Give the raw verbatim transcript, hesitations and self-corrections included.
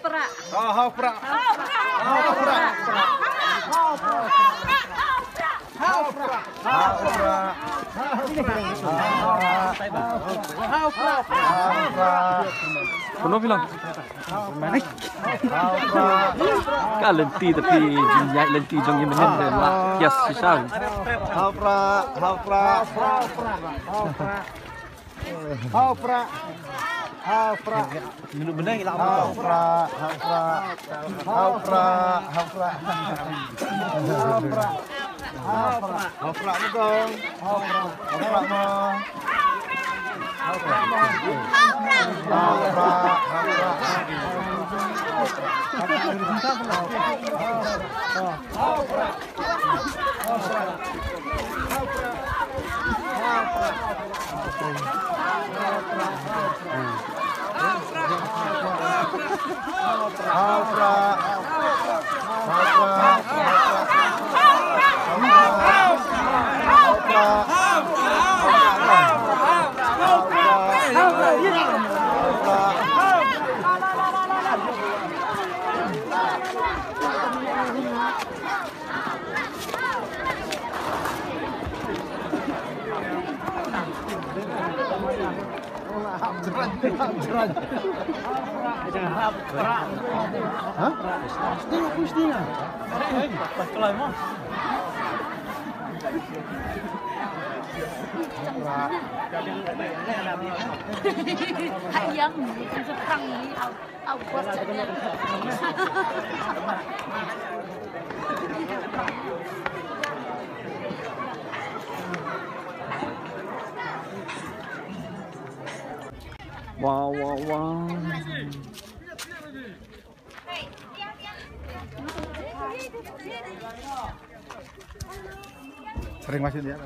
Prah. Ha, ha, Prah. Ha, Prah. Ha, Prah. Kumno phi long? Ka lynti te phi, jingïaid lynti jong i mynnin te la kias shisha. Ha Prah, ha Prah. Ha Prah. Ha Prah. Ha Prah. Ha Prah, ha Prah. Ha Prah, ha Prah. Ha Prah. Ha Prah, ha Prah. Ha Prah, ha Prah. Ha Prah, ha Prah. Ayam, bukan seberang ni. Wow, wow, wow. Sering masuk dia.